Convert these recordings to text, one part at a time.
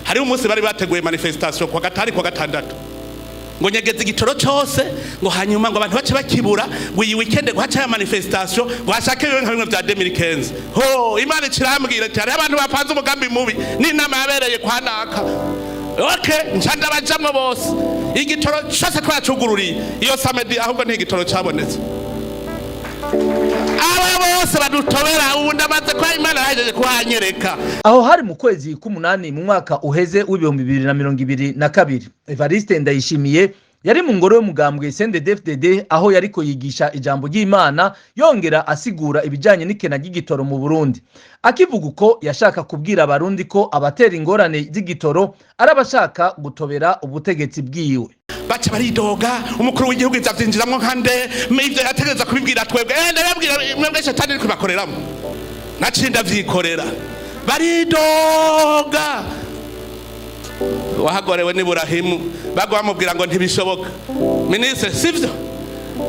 Hariho umunsi bari bateguye manifestation kwa gatari, kwa gatandatu, ngo nyegeze igitoro cose, ngo hanyuma ngo abantu bace bakibura, ngo iyi weekend ngo hace ya manifestation, ngo hashake bibe nka bimwe vya 2015. Ho Imana ikirambwira ati hariho abantu bapanze umugambi mubi n'inama yabereye kwa naka. Okay, nca ndabajamwo bose, igitoro cose twacugururiye iyo samedi, ahubwo ntigitoro cabonetse. Aba bose badutobera ubu ndamaze kwa Imana yahejeje kuhanyereka. Aho hari mu kwezi k'umunani mu mwaka uheze w'2022. Evariste Ndayishimiye yari mu ngoro y'umugambwe CNDD-FDD, aho yariko yigisha ijambo ry'Imana, yongera asigura ibijanye n'ikena ry'igitoro mu Burundi. Akivuga uko, yashaka kubwira Abarundi ko abatera ingorane z'igitoro ari abashaka gutobera ubutegetsi bwiwe. Baca baridoga, umukuru w'igihugu ivyo avyinjiramwo nka nde? Ivyo yategereza kubibwira twebwe. Ndababwira mwebwe, shetani iri kubakoreramwo, naciye ndavyikorera. Baridoga, wahagorewe ni Burahimu. Bagwa bamubwira ngo ntibishoboka, minisitiri, sivyo?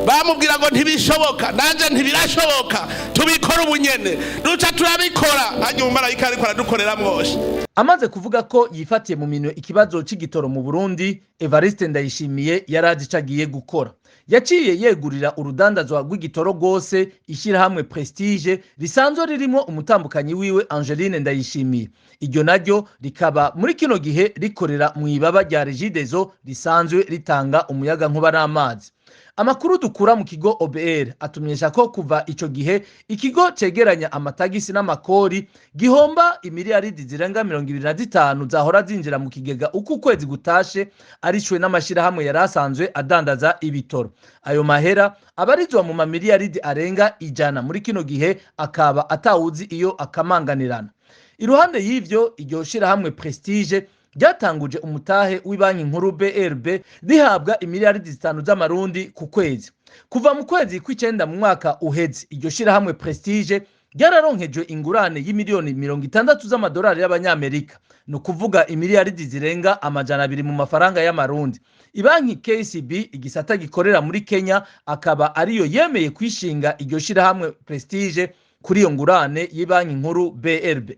Bamubwira ngo ntibishoboka, nanje ntibirashoboka, tubikora ubunyene, duca turabikora. Hanyuma umumarayika ariko aradukorera mwoshe. Amaze kuvuga ko yifatiye mu minwe ikibazo c'igitoro mu Burundi, Evariste Ndayishimiye yarazi ico agiye gukora. Yaciye yegurira urudandazwa rw'igitoro rwose ishyirahamwe Prestige, risanzwe ririmo umutambukanyi wiwe Angeline Ndayishimiye. Iryo naryo rikaba muri kino gihe rikorera mu ibaba rya Regideso, risanzwe ritanga umuyaga nkuba n'amazi. Amakuru dukura mu kigo OBR atumenyesha ko kuva ico gihe ikigo cegeranya amatagisi n'amakori gihomba imiliyaridi zirenga 25 zahora zinjira mu kigega uko ukwezi gutashe, arishwe n'amashirahamwe yari asanzwe adandaza ibitoro. Ayo mahera abarizwa mu mamiliyaridi arenga 100 muri kino gihe akaba atawuzi iyo akamanganirana. Iruhande y'ivyo, iryo shirahamwe Prestige ryatanguje umutahe w'ibanki nkuru BRB, rihabwa imiliyaridi 5 z'amarundi ku kwezi. Kuva mu kwezi kw'icenda mu mwaka uheze, iryo shirahamwe Prestige ryararonkejwe ingurane y'imiliyoni 60 z'amadolari y'abanyamerika, ni ukuvuga imiliyaridi zirenga 200 mu mafaranga y'amarundi. Ibanki KCB, igisata gikorera muri Kenya, akaba ariyo yemeye kwishinga iryo shirahamwe Prestige kuri iyo ngurane y'ibanki nkuru BRB.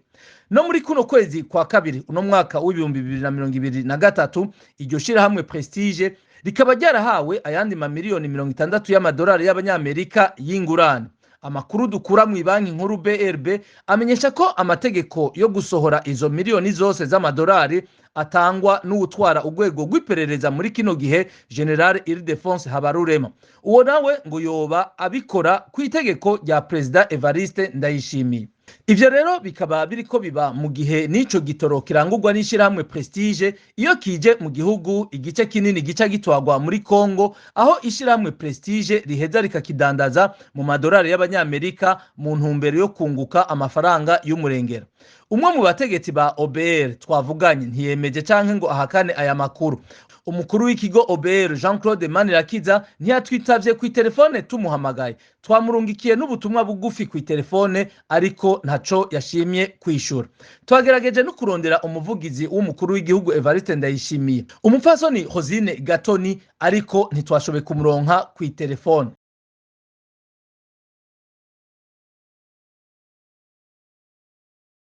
No muri kuno kwezi kwa kabiri uno mwaka w'2023, iryo shirahamwe Prestige rikaba ryarahawe ayandi mamiliyoni 60 y'amadolari y'abanyamerika y'ingurane. Amakuru dukura mu banki nkuru BRB amenyesha ko amategeko yo gusohora izo miliyoni zose z'amadolari atangwa n'uwutwara urwego rw'iperereza muri kino gihe, General Ildefonse Habarurema. Uwo nawe ngo yoba abikora ku itegeko rya Perezida Evariste Ndayishimiye. Ivyo rero bikaba biriko biba mu gihe n'ico gitoro kirangurwa n'ishirahamwe Prestige, iyo kije mu gihugu, igice kinini gica gitwarwa muri Congo, aho ishirahamwe Prestige riheza rikakidandaza mu madolari y'abanyamerika mu ntumbero yo kunguka amafaranga y'umurengera. Umwe mu bategetsi ba OBR twavuganye ntiyemeje canke ngo ahakane aya makuru. Umukuru w'ikigo OBR, Jean Claude Manirakiza, ntiyatwitavye ku telefone tumuhamagaye. Twamurungikiye n'ubutumwa bugufi ku telefone, ariko ntaco yashimye kwishura. Twagerageje no kurondera umuvugizi w'umukuru w'igihugu Evariste Ndayishimiye, umupfasoni Rosine Gatoni, ariko ntitwashoboye kumuronka ku telefone.